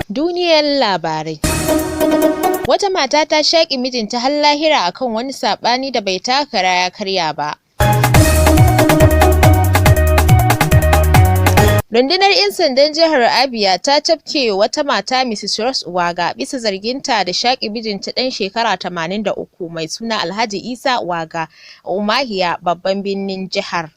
Duniyar labarai. Wata mata ta shaƙe mijinta har lahira akan wani saɓani da bai taka kara ya karya ba. Rundunar 'Yan Sandan Jihar Abia ta cafke wata mata Mrs. Rose Uwaga bisa zarginta da shaƙe mijinta ɗan shekara 83 mai suna Alhaji Isa Uwaga a Umuahia, babban birnin jihar.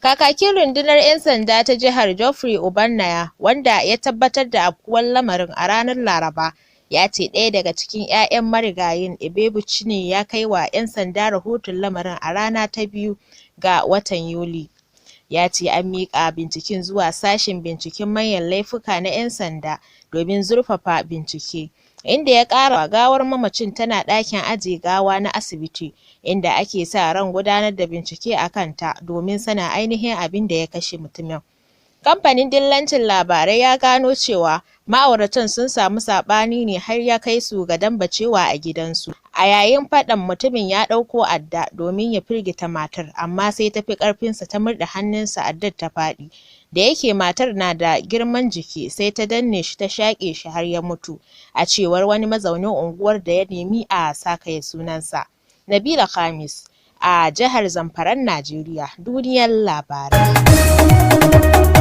Kakakin Rundunar 'Yan Sanda ta Jihar Geoffrey Ogbonnaya, wanda ya tabbatar da afkuwar lamarin a ranar Laraba, ya ce ɗaya daga cikin 'ya'yan marigayin, Ebebuchi ne ya kai wa 'yan sanda rahoton lamarin a rana ta 2 ga watan Yuli. Ya ce an miƙa binciken zuwa Sashen Binciken Manyan Laifuka na 'Yan Sanda domin zurfafa bincike, inda ya ƙara gawar mamacin tana ɗakin ajiye gawa na asibiti, inda ake sa ran gudanar da bincike a kanta domin sanin ainihin abin da ya kashe mutumin. Kamfanin dillancin labarai ya gano cewa ma'auratan sun samu saɓani ne har ya kai su ga dambacewa a gidansu. A yayin faɗan mutumin ya ɗauko adda domin ya firgita matar, amma sai ta fi ƙarfinsa ta murɗe hannunsa addar ta faɗi. Da yake matar na da girman jiki sai ta danne shi ta shaƙe shi har ya mutu, a cewar wani mazaunin unguwar da ya nemi a sakaye sunansa. Nabila Khamis, a jihar Zamfaran Najeriya, duniyar labarai.